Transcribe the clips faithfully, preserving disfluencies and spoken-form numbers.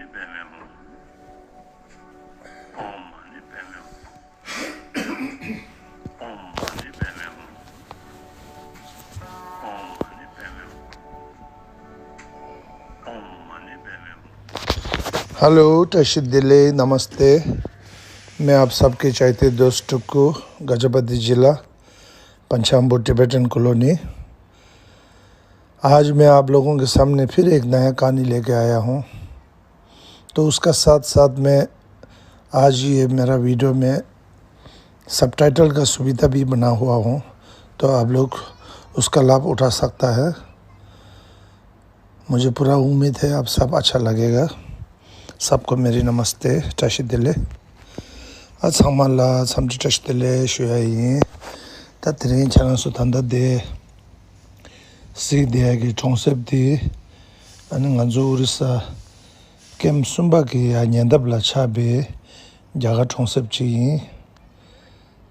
हेलो, तशी दिले, नमस्ते। मैं आप सबके चैते दोस्त टुक्कू, गजपति जिला, पंचामपुर टिबेटन कॉलोनी। आज मैं आप लोगों के सामने फिर एक नया कहानी लेके आया हूँ। तो उसका साथ साथ में आज ये मेरा वीडियो में सबटाइटल का सुविधा भी बना हुआ हूँ, तो आप लोग उसका लाभ उठा सकता है। मुझे पूरा उम्मीद है आप सब अच्छा लगेगा। सबको मेरी नमस्ते, བཀྲ་ཤིས་བདེ་ལེགས། ཨ་ཚང་མ་ལ་འཚམས་འདྲི་བཀྲ་ཤིས་བདེ་ལེགས་ཞུ་ཡ་ཡིན། ད་དེ་རིང་ཁྱེད་རང་ཚོ་ད་ལྟ་དེ་གཟིགས་བསྡད་ཡ་གི་གྲོང་གསེབ་དེ། ཨ་ནི་ང་ཚོ་ཨོ་རི་ས་ཀེམ་གསུམ་པ་གི་ཡ་ཉེ་འདབས་ལ་ཆགས་པའི་རྒྱ་གར་གྲོང་གསེབ་ཅིག་ཡིན།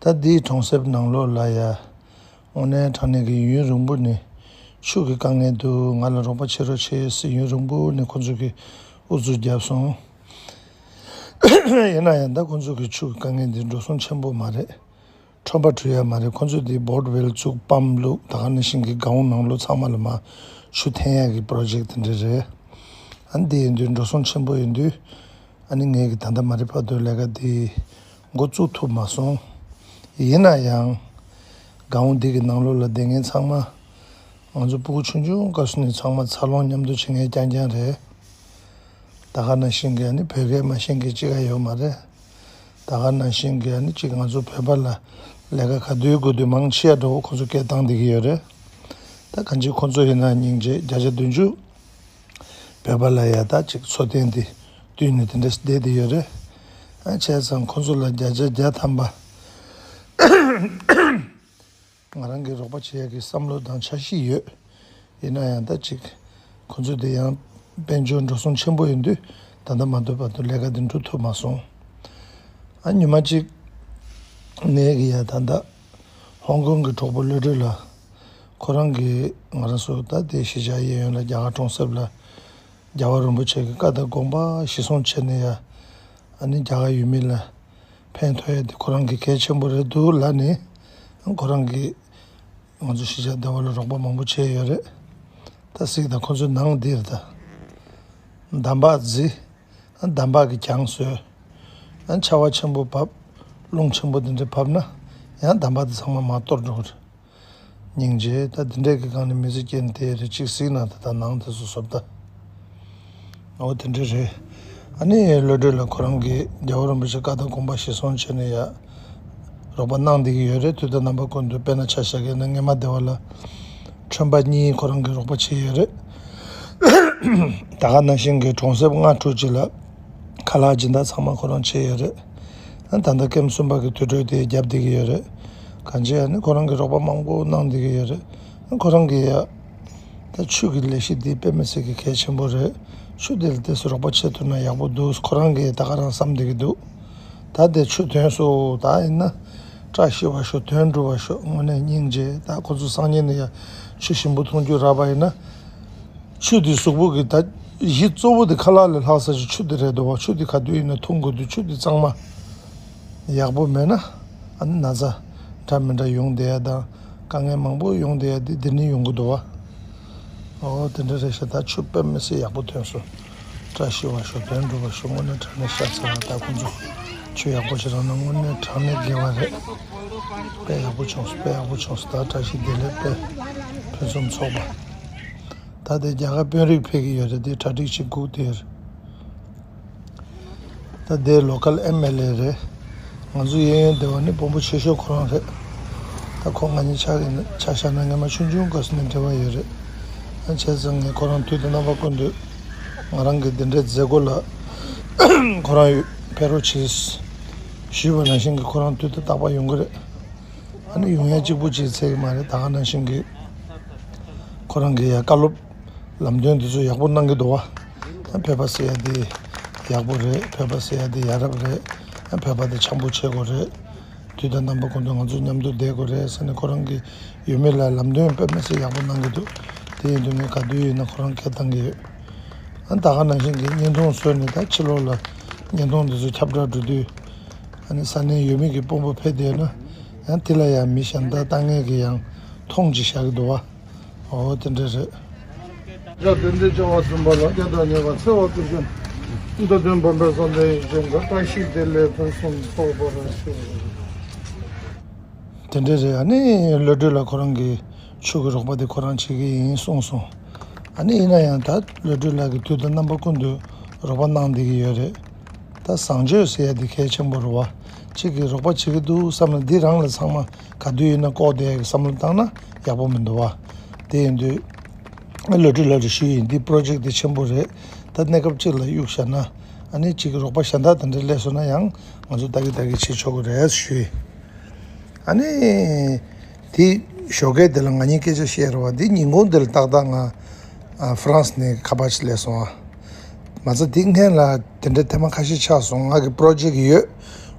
ད་འདིའི་གྲོང་གསེབ་ནང་ལོགས་ལ་ཡ། དངོས་གནས་དྲང་གནས་ཀྱི་ཡུན་རིང་པོ་ནས་ཆུ་གི་དཀའ་ངལ་འདུག་ང་ལ་རོགས་པ་བྱེད་རོགས་བྱེད་ཟེར་ཡུན་རིང་པོ་ནས་ཁོ་ཚོ་གིས་ཨུ་ཚུགས་བརྒྱབ་སོང་། ཡིན་ན་ཡང་ད་ཁོ་ཚོ་གི་ཆུ་གི་དཀའ་ངལ་འདི་འགྲོ་སོང་ཆེན་པོ་མ་རེད། ཁྲོན་པ་འཁྲུ་ཡ་མ་རེད། ཁོ་ཚོ་འདི་བོར་ཝེལ་བཙུགས། པམ་བླུགས། ད་ག་ནང་བཞིན་གྱི་སྒང་ནང་ལོགས་ཚང་མ་ལ་མ་ཆུ་འཐེན་ཡ་གི་པྲོ་ཇེག་དེ་འདྲ་རེད། ཨ་འདི་ཡིན་དུས་འགྲོ་སོང་ཆེན་པོ་ཡིན་དུས། ཨ་ནི་ངས་ཀྱི་ད་ལྟ་མ་རི་ཕ་དུ་ལས་ཀ་འདི་འགོ་བཙུགས་ཐུབ་མ་སོང་། ཡིན་ན་ཡང་། སྒང་འདི་གི་ནང་ལོགས་ལ་བསྡད་མཁན་ཚང་མ། ང་ཚོ་ཕྲུ་གུ་ཆུང་ཆུང་སྐབས་སུ་ནས་ཚང་མ་འཚར་ལོངས་མཉམ་དུ་བྱེད་མཁན་རྐྱང་རྐྱང་རེད། ད་ག་ནང་བཞིན་གྱི་ཨ་ནི་བོད་སྐད་མ་ཤེས་མཁན་གཅིག་ཀ་ཡོད་མ་རེད། ད་ག་ནང་བཞིན་གྱི་ཨ་ནི་གཅིག་ང་ཚོ་བོད་པ་ལ་ལས་ཀ་ག་དུས་དགོས་དུས་མང་ཆེ་བ་འགྲོ་ཁོ་ཚོ་སྐད་བཏང་བསྡད་ཀྱི་ཡོད་རེད། ད་གང་ཅི་ཁོ་ཚོ་ཡིན་ན་སྙིང་རྗེ། བརྒྱ་ཆ་བདུན་ཅུ་བོད་པ་ལ་ཡ་ད་ཅིག་འཚོ་རྟེན་འདི་བསྟུན་ནས་དེ་འདྲ་བསྡད་དེ་ཡོད་རེད། ཨ་བྱས་ཙང་ཁོ་ཚོ་ལ་བརྒྱ་ཆ་བརྒྱ་ཐམ་པ་ང་རང་གིས་རོགས་པ་བྱེད་ཡ་གི་བསམ་བློ་དང་འཆར་གཞི་ཡོད། ཡིན་ན་ཡང་ད་ཅིག་ཁོ་ཚོ་དེ་ཡང་དཔལ་འབྱོར་འགྲོ་སོང་ཆེན་པོ་ཡིན་དུས་ད་ལྟ་མ་ཐུབ་བར་དུ་ལས་ཀ་དེ་འགྲུབ་ཐུབ་མ་སོང་། ཨ་ཉི་མ་གཅིག་ངས་ཀྱི་ཡ་ད་ལྟ་ཧོང་ཀོང་གི་གྲོགས་པོ་བློ་གྲོས་ལ། ཁོ་རང་གིས་ང་རང་ཚོ་ད་ལྟའི་གཞིས་ཆགས་གཡས་གཡོན་ལ་རྒྱ་གར་གྲོང་གསེབ་ལ་རྒྱལ་བ་རིན་པོ་ཆེ་གི་བཀའ་དང་དགོངས་པ་གཞིར་བཟུང་བྱས་ནས་ཡ། ཨ་ནི་རྒྱ་གར་ཡུལ་མི་ལ་ཕན་ཐོགས་ཡ་དེ་ཁོ་རང་གི་གལ་ཆེན་པོ་རེད་འདུག་ལབ་ནས། ཁོ་རང་གིས་ང་ཚོ་གཞིས་ཆགས་བདེ་བ་ལ་རོགས་པ་མང་པོ་བྱས་ཡོད་རེད། ད་གཟིགས་དང་ཁོ་ཚོའི་ནང་འདིར་ད་འདམ་བག་བརྫིས། འདམ་བག་གི་གྱང་བཟོས། ཆར་པ་ཆེན་པོ་བབས། རླུང་ཆེན་པོ་འདི་འདྲ་བབས་ན་ཡང་འདམ་བག་དེ་ཚང་མ་མར་གཏོར་འགྲོ་གི་རེད། སྙིང་རྗེ། ད་འདི་འདྲའི་གི་སྒང་ནས་མི་ཚེ་སྐྱེལ་དེ་རེད། གཅིག་གཟིགས་ན་ད་ད་ནང་དེ་ཚོ་བཟོ་ལྟ། འོ་དེ་འདྲ་རེད། ཨ་ནི་བློ་གྲོས་ལ་ཁོ་རང་གིས་རྒྱལ་བ་རིན་པོ་ཆེ་བཀའ་དང་དགོངས་པ་གཞིར་བཟུང་བྱས་ནས་ཡ། རོགས་པ་གནང་བསྡད་ཀྱི་ཡོད་རེད། དུས་དང་རྣམ་པ་ཀུན་ཏུ། དཔེར་ན་ཆ་བཞག་གི་ན་སྔོན་མ་བདེ་བ་ལ་ཁྲོན་པ་གཉིས་ཁོ་རང་གིས་རོགས་པ་བྱས་ཡོད་རེད། ད་ག་ནང་བཞིན་གྱི་གྲོང་གསེབ་ལྔ་དྲུག་ཅིག་ལ་ཁ་ལག་སྦྱིན་བདག་ཚང་མ་ཁོ་རང་བྱས་ཡོད་རེད། ད་ལྟ་ཀེམ་གསུམ་པ་གི་དུར་ཁྲོད་དེ་རྒྱབ་བསྡད་ཀྱི་ཡོད་རེད། གང་ཅི་ཡང་ནི་ཁོ་རང་གིས་རོགས་པ་མང་པོ་གནང་བསྡད་ཀྱི་ཡོད་རེད། ཁོ་རང་གིས་ཡ། ད་ཆུ་གི་ལས་གཞི་འདི་དཔེ་མི་སྲིད་ཀྱི་གལ་ཆེན་པོ་རེད། ཆུ་འདི་ལ་དེ་ཚོ་རོགས་པ་བྱེད་ཐུབ་ན་ཡག་པོ་འདུག་ཁོ་རང་གིས་ད་ག་རང་བསམ་བསྡད་ཀྱི་འདུག་ད་དེ་ཆུ་ཐོན་སོང་། ད་ཡིན་ན་བཀྲ་ཤིས་པ་ཤོག་དོན་འགྲུབ་པ་ཤོག་དངོས་གནས་སྙིང་རྗེ། ད་ཁོ་ཚོ་སང་ཉིན་ནས་ཡ་ཆུ་ཞིམ་པོ་འཐུང་རྒྱུ་རག་པ་ཡིན་ན། ཆུ་འདི་གཟུགས་པོ་གི་ད་གཞི་གཙོ་བོ་འདི་ཁ་ལག་ལས་ལྷག་ས་ཞིག་ཆུ་འདི་རེད་འདུག་བ། ཆུ་འདི་ག་དུས་ཡིན་ན་འཐུང་དགོས་དུས་ཆུ་འདི་གཙང་མ་ཡག་པོ་མེད་ན་ཨ་ནི་ན་ཚ་འདྲ་མི་འདྲ་ཡོང་བསྡད་ཡ་དང་དཀའ་ངལ་མང་པོ་ཡོང་བསྡད་ཡ་འདི་འདི་ནས་ཡོང་གི་འདུག་བ། ཨོ་དེ་འདྲ་རེད་ཤག་ད་ཆུ་དཔེ་མི་སྲིད་ཡག་པོ་ཐོན་སོང་། བཀྲ་ཤིས་པ་ཤོག་དོན་འགྲུབ་པ་ཤོག་དངོས་གནས་དྲང་གནས་ཤ་ཚ་བ། ད་ཁོང་ཚོ་ཆུ་ཡག་པོ་ཞིག་རག་ན་དངོས་གནས་དྲང་གནས་དགེ་བ་རེད། དཔེ་ཡག་པོ་བྱུང་སོང་། དཔེ་ཡག་པོ་བྱུང་སོང་། ད་བཀྲ་ཤིས་བདེ་ལེགས། དཔེ་ཕུན་སུམ་ཚོགས་པ། ད་དེ་རྒྱ་གར་དཔོན་རིགས་ཕེབས་ཀྱི་ཡོད་རེད། དེ་གྲ་སྒྲིག་བྱེད་སྒུག་དེ་ཡོད་རེད། ད་དེ་ལོ་ཀལ་ཨེམ་ཨེལ་ཨེ་རེད། ང་ཚོ་གཡས་གཡོན་སྡེ་བ་ནི་དཔོན་པོ་ཆེ་ཤོས་ཁོ་རང་རེད། ད་ཁོ་ང་གཉིས་ཆ་གི་ཆ་བཞག་ན་སྔོན་མ་ཆུང་ཆུང་སྐབས་སུ་ནས་འབྲེལ་བ་ཡོད་རེད། ཨ་བྱས་ཙང་ངས་ཁོ་རང་དུས་དང་རྣམ་པ་ཀུན་ཏུ་ང་རང་གི་འདི་འདྲའི་མཛད་སྒོ་ལ་ཁོ་རང་ཕེབས་རོགས་བྱེད་ཞུས་པ་ནང་བཞིན་གྱི་ཁོ་རང་དུས་དང་རྟག་པར་ཡོང་གི་རེད། ཨ་ནི་ཡོང་ཡ་གཅིག་པུ་གཅིག་ཚད་ཀྱི་མ་རེད། ད་ག་ནང་བཞིན་གྱི་ཁོ་རང་གི་ཡ་བཀའ་སློབ་ལམ་སྟོན་འདི་ཚོ་ཡག་པོ་གནང་གི་འདུག་བ། ཨ་བོད་པ་ཟེར་ཡ་འདི་ཡག་པོ་རེད། བོད་པ་ཟེར་ཡ་འདི་ཡ་རབས་རེད། ཨ་བོད་པ་འདི་འཆམ་པོ་བྱེད་དགོས་རེད། དུས་དང་རྣམ་པ་ཀུན་ཏུ་ང་ཚོ་མཉམ་དུ་བསྡད་དགོས་རེད་ཟེར་ནས་ཁོ་རང་གི་ཡུལ་མི་ལ་ལམ་སྟོན་དཔེ་མི་སྲིད་ཡག་པོ་གནང་གི་འདུག་དེ་ཡིན་དུས་ངས་ག་དུས་ཡིན་ན་ཁོ་རང་སྐད་བཏང་གི་ཡོད། ཨ་ད་ག་ནང་བཞིན་གྱི་བརྙན་ཐུང་བཟོས་ནས་ད་ཕྱི་ལོགས་ལ་བརྙན་ཐུང་འདི་ཚོ་ཁྱབ་བསྒྲགས་འགྲོ་དུས། ཨ་ནི་ས་གནས་ཡུལ་མི་གི་དཔོན་པོ་ཕེབས་བསྡད་ན་ཡང་དེ་ལ་ཡང་མི་གཞན་དག་ལྟ་མཁན་གྱིས་ཡང་མཐོང་ཅིག་བཞག་གི་འདུག་བ། ཨོ་དེ་འདྲ་རེད། ཡ་དེ་འདྲའི་བྱ་བ་བཟུང་བ་ལ་སྐྱ་དང་ཉེ་བ་འཚེ་བ་ཀུན་ཀུན། མདོ་དོན་བམ་པའི་བསམ་པའི་ཡིད་བཞིན་དུ་བཀྲ་ཤིས་བདེ་ལེགས་ཕུན་སུམ་ཚོགས་པར་ཤོག། དེ་འདྲ་རེད། ཨ་ནི་བློ་གྲོས་ལགས་ཁོ་རང་གི་ཆུ་གི་རོགས་པ་དེ་ཁོ་རང་བྱེད་ཀྱི་ཡིན་གསུངས་སོང་། ཨ་ནི་ཡིན་ན་ཡང་ད་བློ་གྲོས་ལགས་ཀྱིས་དུས་དང་རྣམ་པ་ཀུན་ཏུ་རོགས་པ་གནང་བསྡད་ཀྱི་ཡོད་རེད། ད་བཟང་སྤྱོད་ཟེར་ཡ་དེ་གལ་ཆེན་པོ་རེད་བ། གཅིག་གིས་རོགས་པ་བྱེད་ཀྱི་འདུག་བསམ་ན་འདི་རང་ལ་ཚང་མ་ག་དུས་ཡིན་ན་ལྐོག་བསྡད་ཡ་གི་བསམ་བློ་བཏང་ན་ཡག་པོ་མི་འདུག་བ། དེ་ཡིན་དུས་བློ་གྲོས་ལགས་ལ་ཞུ་ཡིན། འདི་པྲོ་ཇེཀ་དེ་ཆེན་པོ་རེད། ད་གནས་སྐབས་གཅིག་ལ་གཡུག་བཞག་ན། ཨ་ནི་གཅིག་གིས་རོགས་པ་གཞན་དག་དེ་འདྲ་སླེབས་སོང་ན་ཡང་ང་ཚོ་ལྟ་གི་ལྟ་གི་བྱེད་ཆོག་གི་རེད་ཞུ་ཡིན། ཨ་ནི། དེ་ཞོགས་ཀས་དེ་ལ་ང་གཉིས་སྐད་ཆ་བཤད་རེད་བ། དེ་ཉིན་གུང་དེ་ལ་ཏག་ཏག་ང་ཨ་ཧྥ་རན་སི་ནས་ཁ་པར་ཅིག་སླེབས་སོང་ཨ། མ་ཚད་དེ་སྔན་ལ་དེ་འདྲ་ཐེངས་མ་ཁ་ཤས་ཆགས་སོང་། ང་གི་པྲོ་ཇེཀ་ཡོད།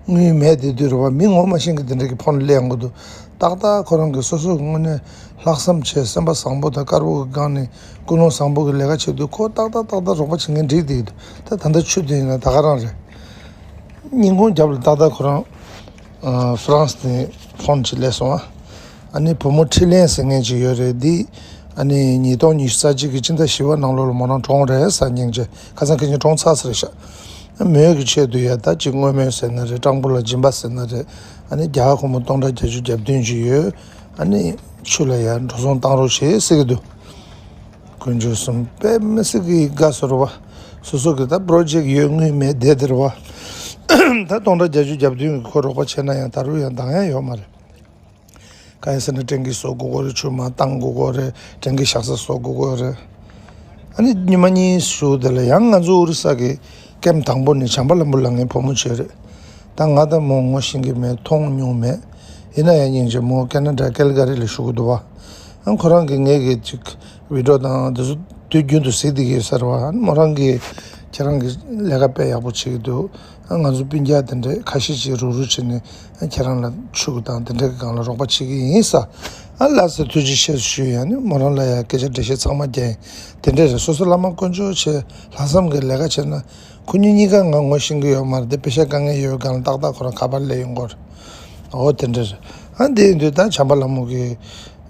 དངུལ་མེད་དེ་དུས་རེད་བ། མི་ངོ་མ་ཤེས་མཁན་དེ་འདྲ་གི་ཕོན་སླེབས་ཡོང་གི་འདུག་ཏག་ཏག་ཁོ་རང་གི་སོ་སོ་གི་དངོས་གནས་ལྷག་བསམ་ཆེ་སེམས་པ་བཟང་པོ་དང་དཀར་པོ་གི་སྒང་ནས་ཀུན་སློང་བཟང་པོ་གི་ལས་ཀ་བྱེད་དུས་ཁོ་ཏག་ཏག་ཏག་ཏག་རོགས་པ་བྱེད་མཁན་འགྲིག་བསྡད་ཀྱི་འདུག་ད་ད་ལྟ་ཆུ་དེ་ཡིན་ན་ད་ག་རང་རེད། ཉིན་གུང་རྒྱབ་ལ་ཏག་ཏག་ཁོ་རང་ཨ་ཧྥ་རན་སི་ནས་ཕོན་ཅིག་སླེབས་སོང་ཨ། ཨ་ནི་བུ་མོ་ཁྲི་ལན་ཟེར་མཁན་ཅིག་ཡོད་རེད། འདི་ཨ་ནི་ཉིས་སྟོང་ཉི་ཤུ་རྩ་གཅིག་གི་ཕྱི་ཟླ་བཞི་པ་ནང་ལོགས་ལ་མོ་རང་གྲོངས་རེད་ཟེར། སྙིང་རྗེ། ཁ་སང་ཁ་ཉིན་གྲོངས་ཚར་ཚར་རེད་ཤག་མོས་ཀྱི་ཆེད་དུ་ཡ་ད་ཅིག་སྔོན་མོ་ཟེར་ན་རེད། སྤྲང་པོ་ལ་སྦྱིན་པ་ཟེར་ན་རེད། ཨ་ནི་རྒྱ་གར་སྒོར་མོ་སྟོང་ཕྲག་བརྒྱད་ཅུ་གྱ་བདུན་ཅིག་ཡོད། ཨ་ནི་ཆུ་ལ་ཡ་འགྲོ་སོང་བཏང་རོགས་བྱེད་ཟེར་གྱི་འདུག་དཀོན་མཆོག་གསུམ་དཔེ་མི་སྲིད་ཀྱི་དགའ་བསུ་རེད་བ། སོ་སོ་གི་ད་པྲོ་ཇེཀ་ཡོད། དངུལ་མེད་བསྡད་དེ་རེད་བ། ད་སྟོང་ཕྲག་བརྒྱད་ཅུ་གྱ་བདུན་གི་ཁོ་རོགས་པ་བྱས་ན་ཡང་ད་རུང་ཡང་འདང་ཡ་ཡོད་མ་རེད། གང་ཡིན་ཟེར་ན་ཊེང་ཀི་བཟོ་དགོས་ཀྱི་རེད། ཆུ་མར་བཏང་དགོས་ཀྱི་རེད། ཊེང་ཀི་བཞག་ས་བཟོ་དགོས་ཀྱི་རེད། ཨ་ནི་ཉི་མ་གཉིས་ཞུགས་དེ་ལ་ཡང་ང་ཚོ་ཨོ་རི་ས་གི་ཀེམ་དང་པོ་ནི་བྱམས་པ་ལྷ་མོ་ལགས་ངའི་བུ་མོ་བྱས་རེད། ད་ང་དང་མོ་ངོ་ཤེས་ཀྱི་མེད། མཐོང་མྱོང་མེད། ཡིན་ན་ཡང་སྙིང་རྗེ། མོ་ཁེ་ན་ཌ་ཀལ་ག་རི་ལ་བཞུགས་ཀྱི་འདུག་བ། ཨ་ཁོ་རང་གིས་ངེད་ཀྱི་ཅིག་བི་ཌིའོ་དང་དེ་ཚོ་དུས་རྒྱུན་དུ་གཟིགས་བསྡད་ཀྱི་ཡོད་ས་རེད་བ། ཨ་མོ་རང་གིས་ཁྱེད་རང་གི་ལས་ཀ་དཔེ་ཡག་པོ་བྱེད་ཀྱི་འདུག་ཨ་ང་ཚོ་སྤུན་ཀྱག་དེ་འདྲས་ཁ་ཤས་ཅིག་རུག་རུག་བྱས་ནས་ཨ་ཁྱེད་རང་ལ་ཆུ་དང་དེ་འདྲས་ཀྱི་སྒང་ལ་རོགས་པ་བྱེད་ཀྱི་ཡིན་ས། ཨ་ལགས་སེ་ཐུགས་རྗེ་ཆེ་ཞུ་ཡ། ཨ་ནི་མོ་རང་ལ་ཡ་སྐད་ཆ་འགྲེལ་བཤད་ཚང་མ་རྒྱག་ཡིན། དེ་འདྲས་རེད། སོ་སོ་བླ་མ་དཀོན་མཆོག་ཆེ་ལྷག་བསམ་གྱི་ལས་ཀ་བྱས་ན། ཁོ་གཉིས་གཉིས་ཀ་ང་ངོ་ཤེས་ཀྱི་ཡོད་མ་རེད་དེ། པེ་ཤ་དཀའ་ངལ་ཡོད་སྒང་ལ་ཏག་ཏག་ཁོ་རང་ཁ་པར་སླེབས་ཡོང་གི་རེད། འོ་དེ་འདྲ་རེད། ཨ་འདི་ཡིན་དུས་ད་བྱམས་པ་ལྷ་མོ་གི་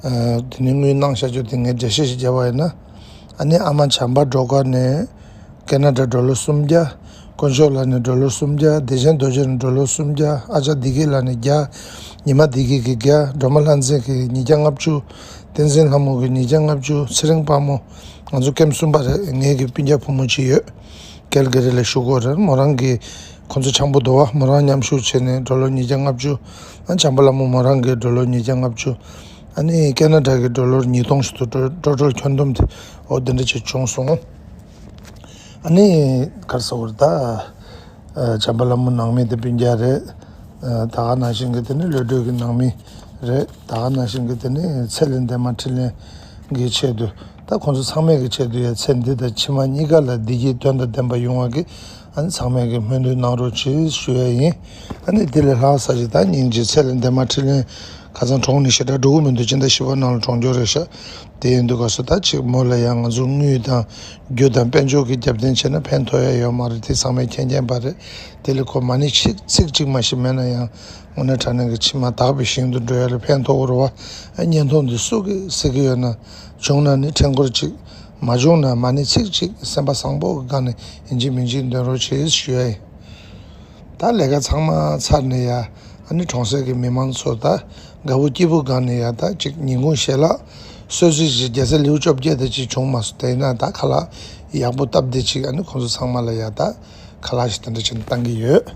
ཨ་དེ་ནས་དངུལ་གནང་བཞག་རྒྱུ་དེ་ངས་འགྲེལ་བཤད་ཞིག་བརྒྱབ་པ་ཡིན་ན། ཨ་ནི་ཨ་མ་བྱམས་པ་སྒྲོལ་དཀར་ནས་ཀེ་ན་ཌ་ཌོ་ལར་སུམ་བརྒྱ། དཀོན་མཆོག་ལགས་ནས་ཌོ་ལར་སུམ་བརྒྱ། བདེ་ཆེན་རྡོ་རྗེ་ནས་ཌོ་ལར་སུམ་བརྒྱ། ཨ་ཅག་བདེ་སྐྱིད་ལགས་ནས་བརྒྱ། ཉི་མ་བདེ་སྐྱིད་ཀྱིས་བརྒྱ། སྒྲོལ་མ་ལྷ་མཛེས་ཀྱིས་ཉིས་བརྒྱ་ལྔ་བཅུ། བསྟན་འཛིན་ལྷ་མོ་གིས་ཉིས་བརྒྱ་ལྔ་བཅུ། ཚེ་རིང་དཔལ་མོ། ང་ཚོ་ཀེམ་གསུམ་པ་རེད། ངེད་ཀྱི་སྤུན་ཀྱག་བུ་མོ་གཅིག་ཡོད། ཀལ་ག་རི་ལ་བཞུགས་ཀྱི་ཡོད་རེད། མོ་རང་གིས་ཁོང་ཚོ་ཆང་བུ་དོ་བ་མོ་རང་མཉམ་ཞུགས་བྱས་ནས་ཌོ་ལར་ཉིས་བརྒྱ་ལྔ་བཅུ། ཨ་བྱམས་པ་ལྷ་མོ་མོ་རང་གིས་ཌོ་ལར་ཉིས་བརྒྱ་ལྔ་བཅུ། ཨ་ནི་ཀེ་ན་ཌ་གི་ཌོ་ལར་ཉིས་སྟོང་ཞིག་ཏུ་ཊོ་ཊལ་ཁྱོན་བསྡོམས་དེ་འོ་དེ་འདྲ་ཅིག་བྱུང་སོང་། ཨ་ནི་ག་རེ་ཟེར་དགོས་རེད་ད། ཨ་བྱམས་པ་ལྷ་མོ་ནང་མི་དེ་སྤུན་ཀྱག་རེད། ཨ་ད་ག་ནང་བཞིན་གྱི་དེ་ནི་བློ་གྲོས་ཀྱི་ནང་མི་རེད། ད་ག་ནང་བཞིན་གྱི་དེ་ནི་ཚེ་ལས་འདས་མ་ཁྲི་ལན་གྱི་ཆེད་དུ། ད་ཁོང་ཚོ་ཚང་མའི་གི་ཆེད་དུ་ཡ་ཚེ་འདི་དང་ཕྱི་མ་གཉིས་ཀ་ལ་བདེ་སྐྱིད་དོན་དང་ལྡན་པ་ཡོང་བ་གི་ཨ་ནི་ཚང་མས་གི་སྨོན་འདུན་གནང་རོགས་གྱིས་ཞུ་ཡ་ཡིན། ཨ་ནི་དེ་ལས་ལྷག་ས་ཞིག་ད་སྙིང་རྗེ། ཚེ་ལས་འདས་མ་ཁྲི་ལན་ཁ་སང་གྲོངས་ནས་ཞེ་དྲག་འགྲོ་གི་མི་འདུག་སྤྱི་ཟླ་བཞི་པ་ནང་ལ་གྲོངས་རྒྱུ་རེད་ཤག་དེ་ཡིན་དུས་ག་སོ་ད་ཅིག་མོ་ལ་ཡང་ང་ཚོ་དངུལ་དང་རྒྱུ་དང་དཔལ་འབྱོར་གྱི་རྒྱབ་རྟེན་བྱས་ན་ཕན་ཐོགས་ཡ་ཡོད་མ་རེད། དེ་ཚང་མས་མཁྱེན་མཁྱེན་པ་རེད། དེ་ལས་ཁོ་མ་ཎི་ཚིག་ཚིག་གཅིག་མ་ཞིག་མེད་ན་ཡང་དངོས་གནས་དྲང་གནས་ཀྱི་ཕྱི་མ་དག་པའི་ཞིང་དུ་འགྲོ་ཡ་ལ་ཕན་ཐོགས་ཀྱི་རེད་བ། ཨ་བརྙན་ཐུང་འདི་སུ་གིས་གཟིགས་ཀྱི་ཡོད་ན། བྱུང་ན་ནི་ཕྲེང་སྐོར་གཅིག་མ་བྱུང་ན་མ་ཎི་ཚིག་གཅིག་སེམས་པ་བཟང་པོ་གི་སྒང་ནས་ཡིན་གཅིག་མིན་གཅིག་འདོན་རོགས་བྱེད་ཞུ་ཡ་ཡིན། ད་ལས་ཀ་ཚང་མ་ཚར་ནས་ཡ། ཨ་ནི་གྲོང་གསེབ་ཀྱི་མི་མང་ཚོ་ད་དགའ་པོ་སྐྱིད་པོ་སྒང་ནས་ཡ། ད་ཅིག་ཉིན་གུང་ཞལ་ལག་གསོལ་ཚིགས་ཅིག་རྒྱལ་སྲས་ལེའུ་བཅོ་བརྒྱད་དེ་ཅིག་བྱུང་མ་སོང་། དེ་ཡིན་ན་ད་ཁ་ལག་ཡག་པོ་བཏབ་བསྡད་ཅིག་ཨ་ནི་ཁོང་ཚོ་ཚང་མ་ལ་ཡ་ད་ཁ་ལག་ཞིག་དེ་འདྲ་བྱས་ནས་བཏང་གི་ཡོད།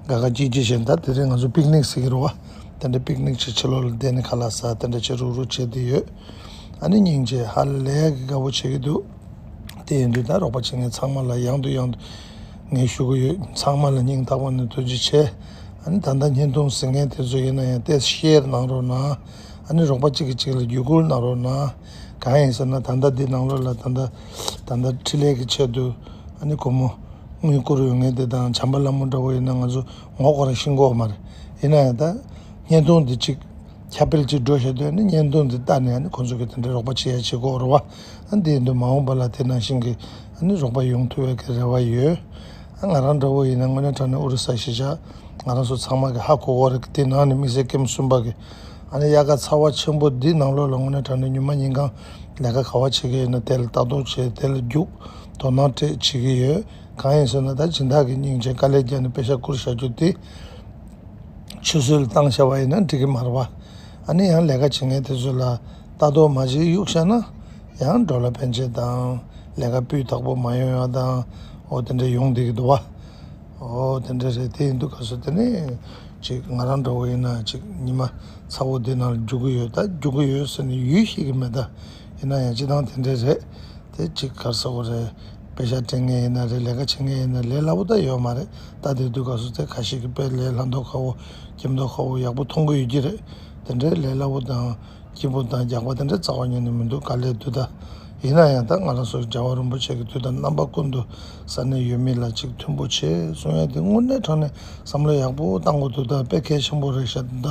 དགའ་དགའ་སྐྱིད་སྐྱིད་བྱས་ནས། ད་དེ་རིང་ང་ཚོ་པིག་ནིག་ཟེར་གྱི་རེད་བ། དེ་འདྲ་པིག་ནིག་ཅིག་ཕྱི་ལོགས་ལ་བསྡད་ནས་ཁ་ལག་ཟ་དེ་འདྲ་བྱས་རུག་རུག་བྱས་བསྡད་ཡོད། ཨ་ནི་སྙིང་རྗེ། ཧ་ལས་ཀྱི་དགའ་པོ་བྱེད་ཀྱི་འདུག་དེ་ཡིན་དུས་ད་རོགས་པ་བྱེད་མཁན་ཚང་མ་ལ་ཡང་དུ་ཡང་དུ་ངས་ཞུ་གི་ཡོད། ཚང་མ་ལ་སྙིང་ཐག་པ་ནས་ཐུགས་རྗེ་ཆེ། ཨ་ནི་ད་ལྟ་བརྙན་ཐུང་གཟིགས་མཁན་དེ་ཚོ་ཡིན་ན་ཡང་ཏོག་ཙམ་ཤེར་གནང་རོགས་གནང་། ཨ་ནི་རོགས་པ་གཅིག་གིས་གཅིག་ལ་བརྒྱུད་སྐུལ་གནང་རོགས་གནང་། གང་ཡིན་ཟེར་ན་ད་ལྟ་འདི་ནང་ལོགས་ལ་ད་ལྟ་ད་ལྟ་འཕྲིན་ལས་ཀྱི་ཆེད་དུ་ཨ་ནི་སྒོར་མོ་དངུལ་བསྐུར་ཡོང་མཁན་དེ་དང་བྱམས་པ་ལྷ་མོ་འདྲ་བོ་ཡིན་ན་ང་ཚོ་ངོ་ཁོ་རང་ཤེས་ཀྱི་ཡོད་མ་རེད། ཡིན་ན་ཡང་ད་བརྙན་ཐུང་འདི་གཅིག་ཁྱབ་སྤེལ་ཅིག་འགྲོ་བཞིན་དུ་ནི་བརྙན་ཐུང་འདི་ལྟ་ནས་ནི་ཁོང་ཚོ་གི་དེ་འདྲའི་རོགས་པ་བྱེད་ཡ་བྱེད་དགོས་རེད་བ། ཨ་འདི་ཡིན་དུས་མ་འོངས་པ་ལ་དེ་ནང་བཞིན་གྱི་ ནི་རོགས་པ་ཡོང་ཐུབ་པའི་གི་རེ་བ་ཡོད། ཨ་ང་རང་འདྲ་བོ་ཡིན་ན་དངོས་གནས་དྲང་གནས་ཨོ་རི་ས་གཞིས་ཆགས་ང་རང་ཚོ་ཚང་མ་གི་ཧ་གོ་གོ་རེད། དེ་ནང་ནས་དམིགས་བསལ་ཀེམ་གསུམ་པ་གི་ཨ་ནི་དབྱར་ཁ་ཚ་བ་ཆེན་པོ་འདི་ནང་ལོགས་ལ་དངོས་གནས་དྲང་གནས་ཉི་མ་ཉིན་གང་ལས་ཀ་ག་བ་བྱེད་ཀྱི་ཡོད་ན་དེ་ལ་ལྟ་རྟོག་བྱེད། དེ་ལ་རྒྱུགས། དོ་སྣང་སྤྲད་བྱེད་ཀྱི་ཡོད། གང་ཡིན་ཟེར་ན་ད་སྦྱིན་བདག་གི་སྙིང་རྗེ་དཀའ་ལས་བརྒྱབ་ནས་པེ་ཤ་བསྐུར་བཞག་རྒྱུ་དེ་ཆུད་ཟོས་ལ་བཏང་བཞག་པ་ཡིན་ན་འགྲིག་གི་མ་རེད་པ། ཨ་ནི་ཡང་ལས་ཀ་བྱེད་མཁན་དེ་ཚོ་ལ་ལྟ་རྟོག་མ་བྱེད་གཡུག་བཞག་ན་ཡང་ཌོ་ལར་ཕན་ཆད་དང་ལས་ཀ་སྤུས་དག་པོ་མ་ཡོང་ཡག་དང་འོ་དེ་འདྲ་ཡོང་བསྡད་ཀྱི་འདུག་བ། འོ་དེ་འདྲ་རེད། དེ་ཡིན་དུས་སྐབས་སུ་དེ་ནི་ཅིག་ང་རང་འདྲ་བོ་ཡིན་ན་ཅིག་ཉི་མ་ཚ་བོ་འདི་ནང་ལ་རྒྱུག་གི་ཡོད། ད་རྒྱུག་གི་ཡོད་ཟེར་ནས་ཡུལ་ཤེས་ཀྱི་མེད། ད་ཡིན་ན་ཡང་སྤྱི་བཏང་དེ་འདྲ་རེད། དེ་གཅིག་ག་རེ་ཟེར་དགོས་རེད། པེ་ཤ་སྤྲད་མཁན་ཡིན་ན་རེད། ལས་ཀ་བྱེད་མཁན་ཡིན་ན་ལས་སླ་པོ་ད་ཡོད་མ་རེད། ད་དེ་དུས་སྐབས་སུ་དེ་ཁ་ཤས་ཀྱིས་དཔེ་ལས་སླ་མདོག་ཁ་པོ་སྐྱིད་མདོག་ཁ་པོ་ཡག་པོ་མཐོང་གི་ཡོད་ཀྱི་རེད། དེ་འདྲའི་ལས་སླ་པོ་དང་སྐྱིད་པོ་དང་རྒྱགས་པ་དེ་འདྲ་རྩ་བ་ཉིད་ནས་མི་འདུག་དཀའ་ལས་འདུག་ད་ཡིན་ན་ཡང་ད་ང་རང་ཚོ་རྒྱལ་བ་རིན་པོ་ཆེ་གི་དུས་དང་རྣམ་པ་ཀུན་ཏུ་ས་གནས་ཡུལ་མི་ལ་ཅིག་མཐུན་པོ་བྱེད་གསུང་ཡ་དེ་དངོས་གནས་དྲང་གནས་བསམ་བློ་ཡག་པོ་བཏང་དགོས་འདུག་ད་དཔེ་གལ་ཆེན་པོ་རེད་ཤག་ད་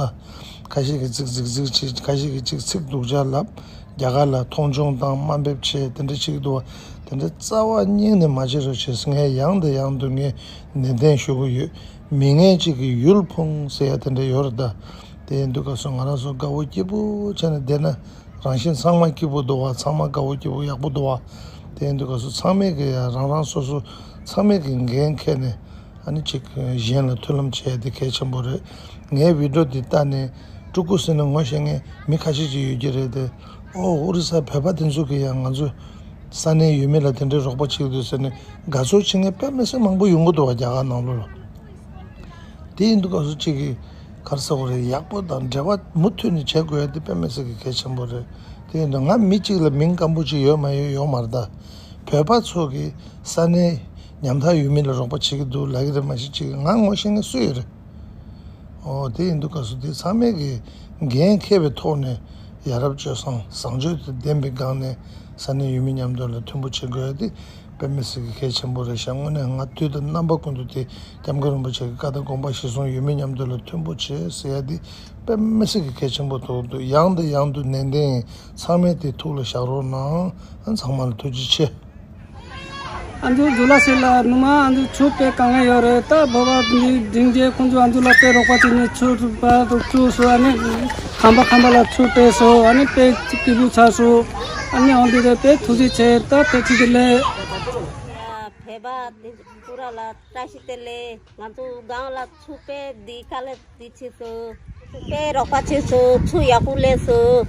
ཁ་ཤས་ཀྱིས་ཚིག་རྫིག་རྫིག་བྱེད། ཁ་ཤས་ཀྱིས་ཅིག་ཚིག་སྡུག་ཅག་ལབ། རྒྱ་གར་ལ་མཐོང་ཆུང་དང་དམའ་འབེབས་བྱེད་དེ་འདྲ་བྱེད་ཀྱི་འདུག་བ། དེ་འདྲ་རྩ་བ་ཉིད་ནས་མ་བྱེད་རོགས་བྱེད། ངས་ཡང་དང་ཡང་དུ་ངས་ནན་ཏན་ཞུ་གི་ཡོད། མི་ངན་གཅིག་གིས་ཡུལ་ཕུང་ཟེར་ཡ་དེ་འདྲ་ཡོད་རེད་ད། དེ་ཡིན་དུས་སྐབས་སུ་ང་རང་ཚོ་དགའ་བོ་སྐྱིད་པོ་བྱས་ནས་བསྡད་ན་རང་བཞིན་ཚང་མ་སྐྱིད་པོ་འདུག་བ། ཚང་མ་དགའ་བོ་སྐྱིད་པོ་ཡག་པོ་འདུག་བ། དེ་ཡིན་དུས་སྐབས་སུ་ཚང་མས་ཀྱི་ཡ་རང་རང་སོ་སོ་ཚང་མས་ཀྱི་འགན་འཁྱེར་ནས། ཨ་ནི་ཅིག་གཞན་ལ་མཐུན་ལམ་བྱས་ཏེ་གལ་ཆེན་པོ་རེད། ངའི་བི་ཌིའོ་འདི་ལྟ་ནས་སྤྲུལ་སྐུ་ཟེར་ནས་ངོ་ཤེས་མཁན་མི་ཁ་ཤས་ཅིག་ཡོད་ཀྱི་རེད་དེ། ཨོ་ཨོ་རི་ས་བོད་པ་དེ་ཚོ་གིས་ཡང་ང་ཚོ་ས་གནས་ཡུལ་མི་ལ་དེ་འདྲའི་རོགས་པ་བྱེད་ཀྱི་འདུག་ཟེར་ནས་དགའ་ཚོར་བྱེད་མཁན་དཔེ་མི་སྲིད་མང་པོ་ཡོང་གི་འདུག་བ། རྒྱ་གར་ནང་ལོགས་ལ། དེ་ཡིན་དུས་སྐབས་སུ་ཅིག་གིས་ག་རེ་ཟེར་དགོས་རེད། ཡག་པོ་དང་འབྲེལ་བ་མུ་མཐུད་ནས་བྱེད་དགོས་ཡ་དེ་དཔེ་མི་སྲིད་ཀྱི་གལ་ཆེན་པོ་རེད། དེ་ཡིན་དུས་ང་མི་གཅིག་ལ་མིང་སྐམ་པོ་ཅིག་ཡོད་མ་ཡོད་ཡོད་མ་རེད་ད། བོད་པ་ཚོ་གིས་ས་གནས་ཉམ་ཐག་ཡུལ་མི་ལ་རོགས་པ་བྱེད་ཀྱི་འདུག་ལབ་ཀྱི་རེད། མ་གཞི་ཅིག་ང་ངོ་ཤེས་མཁན་སུ་ཡོད་རེད། ཨོ་དེ་ཡིན་དུས་སྐབས་སུ་དེ་ཚང་མས་ཀྱི་འགན་འཁྱེར་བའི་ཐོག་ནས་ཡ་རབས་སྤྱོད་བཟང་བཟང་སྤྱོད་དང་ལྡན་པའི་སྒང་ནས་ས་གནས་ཡུལ་མི་མཉམ་དུ་ལ་མཐུན་པོ་བྱེད་དགོས་ཡ་དེ་དཔེ་མི་སྲིད་ཀྱི་གལ་ཆེན་པོ་རེད་ཤག་དངོས་གནས་ང་དུས་དང་རྣམ་པ་ཀུན་ཏུ་དེ་སྐྱབས་མགོན་རིན་པོ་ཆེ་གི་བཀའ་དང་དགོངས་པ་གཞིར་བཟུང་ཡུལ་མི་མཉམ་དུ་ལ་མཐུན་པོ་བྱེད་ཟེར་ཡ་དེ་དཔེ་མི་སྲིད་ཀྱི་གལ་ཆེན་པོ་ཐོག་ཏུ་ཡང་དང་ཡང་དུ་ནན་ཏན་ཡིན། ཚང་མས་དེ་ཐུགས་ལ་བཞག་རོགས་གནང་། ཚང་མ་ལ་ཐུགས་རྗེ་ཆེ། ཨ་ནི་ཇུ་ལ་སི་ལ་ནུ་མ་ཨ་ནི་ཆུ་དཔེ་དཀའ་ངལ་ཡོད་རེད། ད་བོད་པ་འདི་སྒྲིང་རྒྱལ་ཁོང་ཚོ་ཨ་ནི་ཇུ་ལ་དཔེ་རོགས་པ་བྱས་ནས་ཆུ་རུ་པ་རུ་བཅུག་སོང་། ཨ་ནི་ཁང་པ་ཁང་པ་ལ་ཆུ་སྤྲད་སོང་། ཨ་ནི་དཔེ་སྐྱིད་པོ་ཆགས་སོང་། ཨ་ནི་འོང་དུས་དཔེ་ཐུགས་རྗེ་ཆེ། ད་དཔེ་ཆེ་གི་ལས། བོད་པ་འདི་ཀུ་ར་ལ་བཀྲ་ཤིས་བདེ་ལེགས། ང་ཚོ་སྒང་ལ་ཆུ་དཔེ་འདི་དཀའ་ལས་འདི་བྱས་སོང་། དཔེ་རོགས་པ་བྱས་སོང་། ཆུ་ཡག་པོ་སླེབས་སོང་།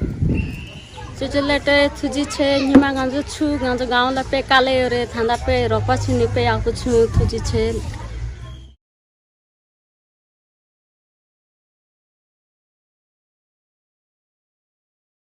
ཆུ་ཆུ་ལས་ཏེ་ཐུགས་རྗེ་ཆེ། ཉི་མ་ང་ཚོ་ཆུ་ང་ཚོ་སྒང་ལ་དཔེ་དཀའ་ལས་ཡོད་རེད། ད་ལྟ་དཔེ་རོགས་པ་བྱས་ནས་དཔེ་ཡག་པོ་བྱུང་། ཐུགས་རྗེ་ཆེ།